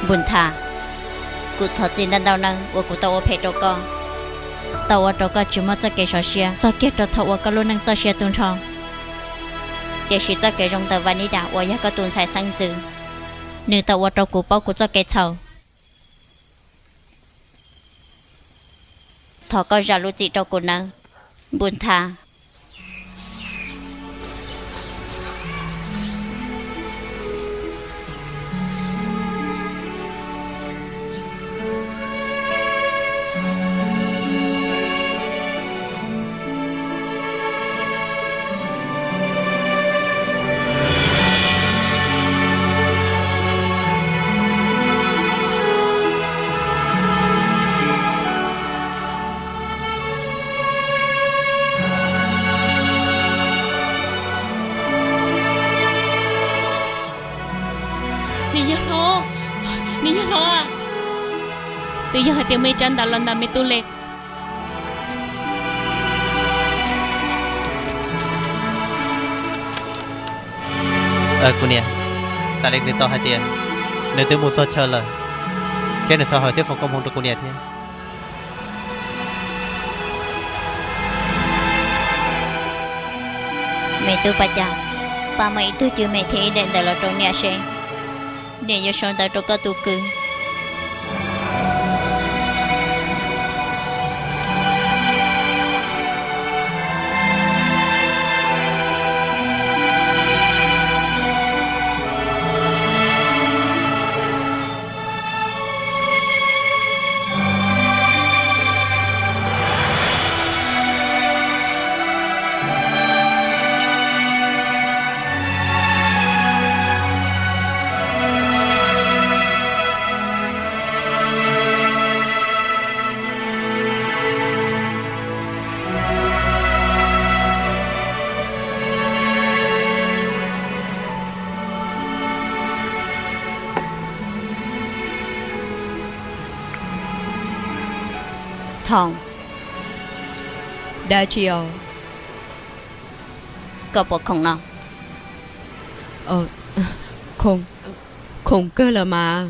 Npus Tha, kuv thov txim ntau ntau nawb uas kuv tau ua phem rau koj, tau ua rau koj tsis muaj txoj kev sov siab txog kiag rau thaum uas koj lub neej txoj sia tu nrho. Tiam sis txoj kev zoo ntawm Vas Nib Das uas yog koj tus ntxhais xeeb ntxwv, nws tau ua rau kuv paub kuv txoj kev txhaum. Thov koj zam lub txim rau kuv nawb, Npus Tha. Niam yawg hlob, niam yawg hlob, twb yog hais tias muaj ib tsab ntawv los ntawm me tub Lis. Kuv niam, Tas Lis nws tau hais tias nws twb mus txog chaw lawm, thiab nws thov hawm thiab foom koob hmoov rau kuv niam thiab. Me tub Paj Cas, pab muab ib tug cwj me thiab ib daim ntawv los rau niam seb niam yuav sau ntawv rau koj tus kwv. Thoo, dab tsi os? Koj puas khoom no? Khoom, khoom kawg los mas.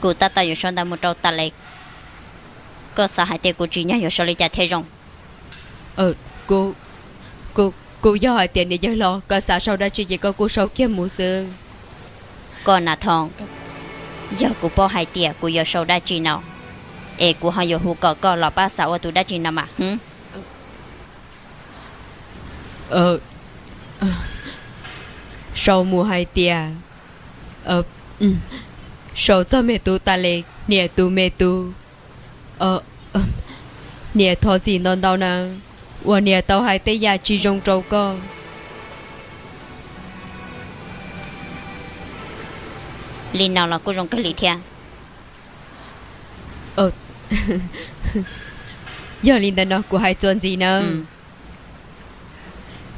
Kuv tab tom yuav sau ntawv mus rau Tas Lis. Koj xav hais tias kuv tsim nyog yuav sau li cas thiaj zoo? Kuv, kuv, kuv yog hais tias niam yawg hlob koj xav sau dab tsi ces koj kuj sau kiag mus xwb. Koj na Thoo, yog kuv paub hais tias kuv yuav sau dab tsi no, es kuv ho yuav hu kom koj los pab xav ua tus dab tsi no mas hwb? Sau mus hais tias, sau txog me tub Tas Lis, niam tus me tub, niam thov txim ntau ntau nawb, uas niam tau hais tej yam tsis zoo rau koj. Li no los kuj zoo kawg li thiab. Yog li ntawd no kuv hais txuas ntxiv nawb.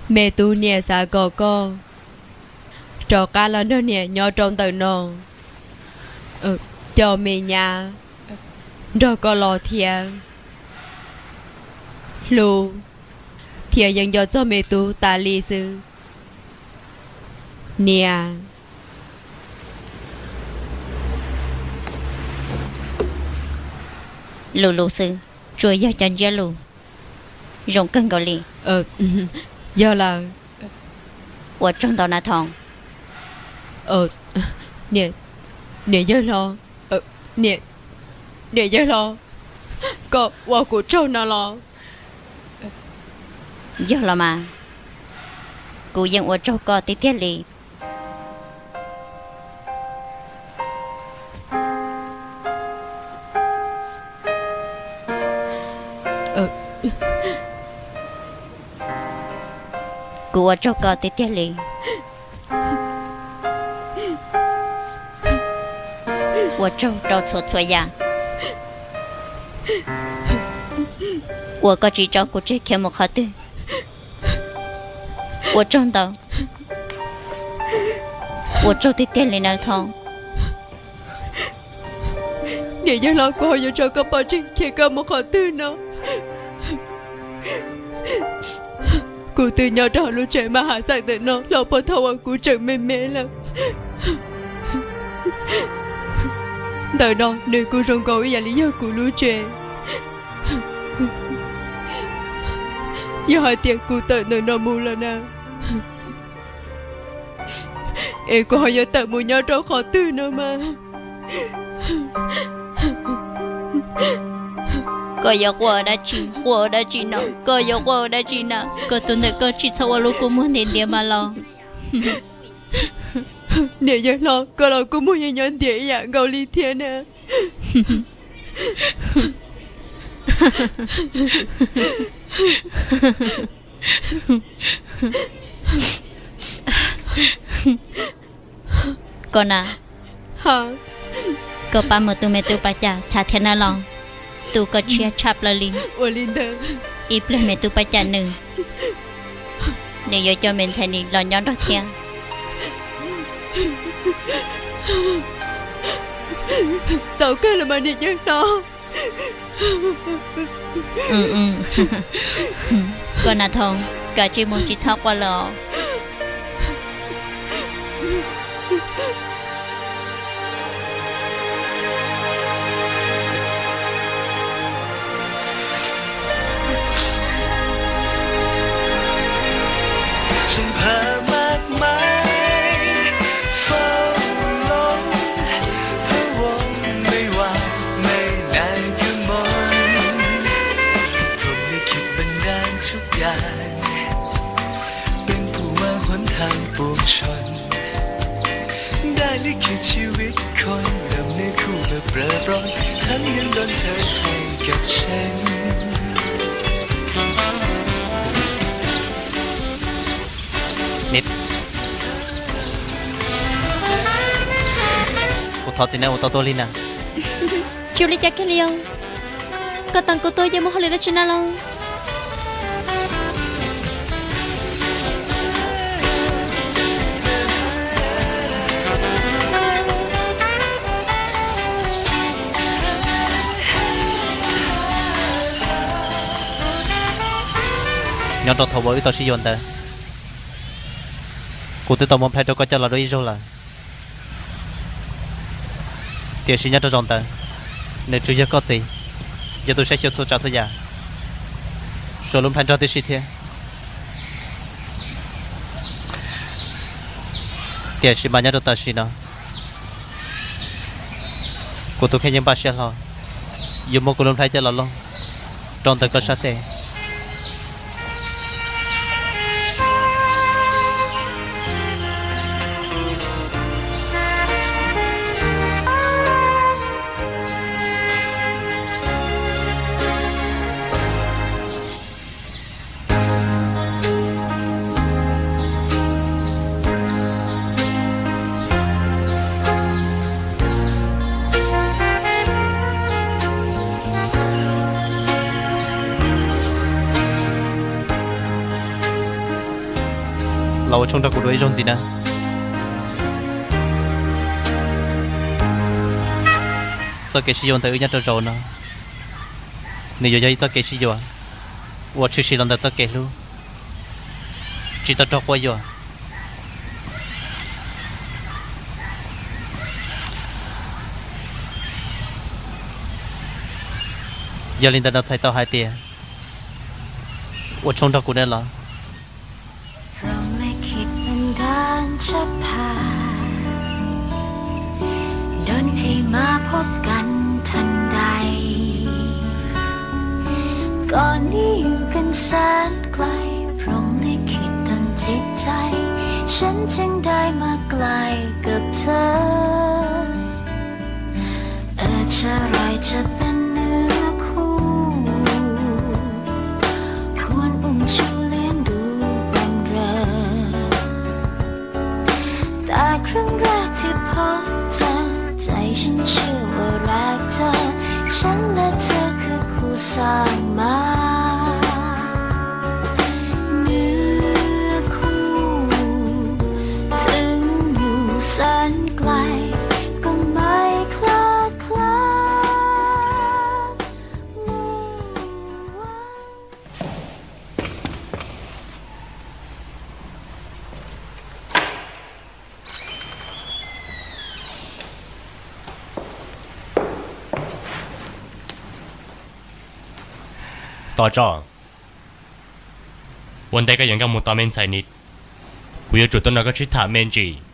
Me tub, niam xav kom koj rov qab los nrog niam nyob rau ntawm no, coj me nyab nrog koj los thiab, hlub thiab yeej nco txog me tub Tas Lis xwb, niam. Lus lus xwb, tsuas yog cov ntsiab lus zoo kawg nkaus li. Yog lawm. Ua tsaug ntau na Thoo. Niam yawg hlob, niam yawg hlob, koj ua kuv tsaug no los? Yog los mas, kuv yeej ua tsaug koj tiag tiag li. Kuv ua tsaug koj tiag tiag li. Ua tsaug rau txhua txhua yam uas koj tsis tso kuv tseg khiav mus qhov twg. Ua tsaug ntau. Ua tsaug tiag tiag li nawb Thoo. Niam yawg hlob, kuv ho yuav tso koj pov tseg khiav koj mus qhov twg no? Kuv twb nyob rau lub tsev maj ham xaj ntawm no los puag thaum uas kuv tseem me me lawm. Ntawm no nws kuj zoo nkaus ib yam li yog kuv lub tsev. Yog hais tias kuv tawm ntawm no mus lawm na, es kuv ho yuav tawm mus nyob rau qhov twg no mas? Koj yuav quaj ua dab tsi, quaj ua dab tsi no? Koj yuav quaj ua dab tsi na? Koj tus ntawm koj tsis txhob ua lub kua muag ntiav ntiav mas los. Niam yawg hlob, koj los kua muag yeej nyob ntiav ib yam nkaus li thiab na. Koj na, koj pab mus tu me tub Paj Cam chav thiab na los. Tub koj tshiab tshaj plaws li. Ua li ntawd, ib pliag me tub Paj Cam nws, nws yuav coj me ntxhais nim los nyob nrog thiab. Tau kawg los mas niam yawg hlob. Koj na Thoob, kav tsij mus tsis txhob quaj lawm os. Kuv thov txim nawb, ua tau tuag li na. Tsis ua li cas kiag li os. Koj teem kuv tuag yog muaj hauj lwm dab tsi na los? Nyob rau thaum uas wb tau sib yuav ntawd, kuv twb tau muab Nplhaib rau koj coj los dua ib zaug lawm. Tiam sis nyob rau zaum ntawd, nws tsuas yog koj txiv yog tus saib xyuas txhua tsav txhua yam, suav lub Nplhaib nrog tib si thiab. Tiam sis mas nyob rau tam sim no, kuv tus kheej yeej npaj siab hlo yuav muab kuv lub Nplhaib coj los looj rau ntawm koj sab tes. Los ua tshoob nrog kuv dua ib zaug ntxiv na. Txoj kev sib yuav ntawm wb nyob rau zaum no, nws yuav yog ib txoj kev sib yuav uas tshwm sim los ntawm txoj kev hlub, tsis tau raug quab yuam. Yog li ntawd no txhais tau hais tias ua tshoob nrog kuv nawb los. Tos tso. Ua ntej koj yuav nkag mus tos me ntxhais Nis, kuv yuav tsum tuaj nrog koj sib tham me ntsis.